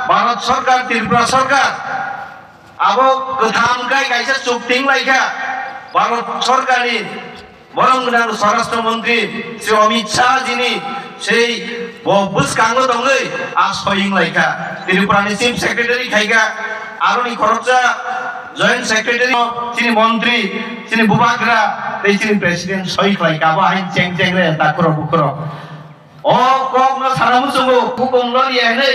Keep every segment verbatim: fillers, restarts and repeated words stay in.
Bharat Sarkar, Tripura Sarkar, abo kwtham khai kaisa chukti wng lai kha. Bharat Sarkarni borom gwnang Swarashtra Montri Shri Amit Shah jini sei bo bwskango tongwi a soi wng lai kha. Tripurani Chief Secretary khai kha, aroni khoroksa Joint Secretary, chini Montri, chini Bubagra tei chini President soi khlai kha. Abo hai cheng cheng re takhurok bukhurok. O kokno sana muchungo, hukung loriya hinwi,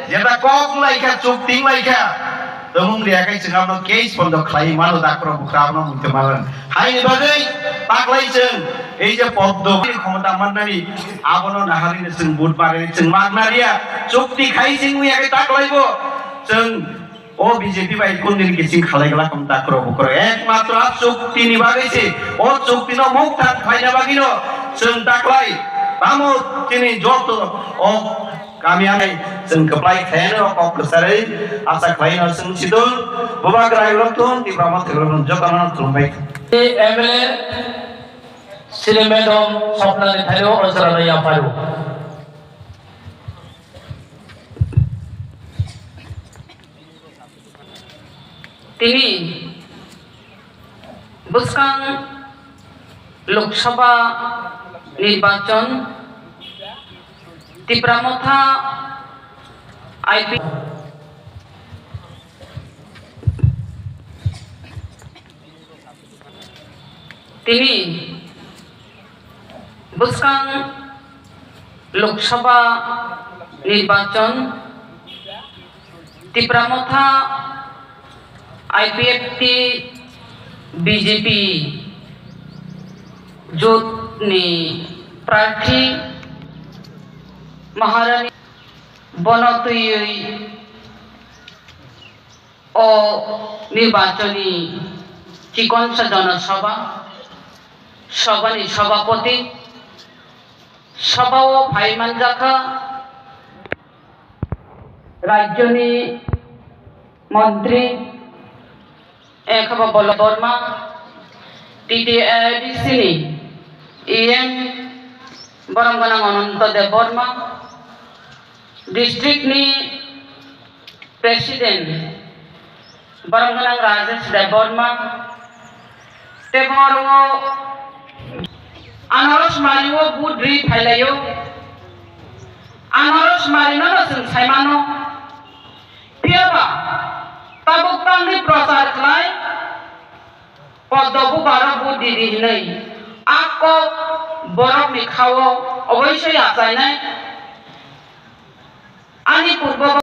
jeta kok lai kha, chukti lai kha, tongmung riya khai chwng abono case bondo khlai mano, takhurok bukhurok abono muitu mano. Haini bagwi taklai chwng ei je poddo khomota mannani abono naharwi chwng vote bagwi chwng magna riya, chukti khai chwng ya khai taklai bo chwng O B J P bai kundin kiching khalai glak wng takhurok bukhurok. Ekmatro a chukti ni bagwi se, o chukti no mukthang khlaina bagwi no chwng taklai. Tamo chini joto o kami anai chwng kwplai khayan o kok kwcharwi asa khlai no chwng sidul. Bubagra rok thung, Tipra Motha rok thung, joto no khulumbai. M L A Shri Madam Swapna ni thaio o chwra no yaphaio. Tini bwskang Lok Sabha nirbachon Tipra Motha I P tini bwskang Lok Sabha nirbachon Tipra Motha I P F T B J P jotni prarthi Maharani bono twiwi o nirbachoni chikonsa jona sabha, sabhani sabhapati, sabhao phai manjakha rajyoni montri, Ekha bo Bolot Debbarma, T T A D C ni E M borom gwnang Ananta Debbarma, district ni president borom gwnang Rajesh Debbarma, tei bo aro anaros mari o vote ri phailaio, anaros mari no no chwng saimano. Phiya ba tabuk tangwi prochar khlai, Poddo bubarok budi di hinwi a kok borokni khao oboisoi achainai. Ani purbo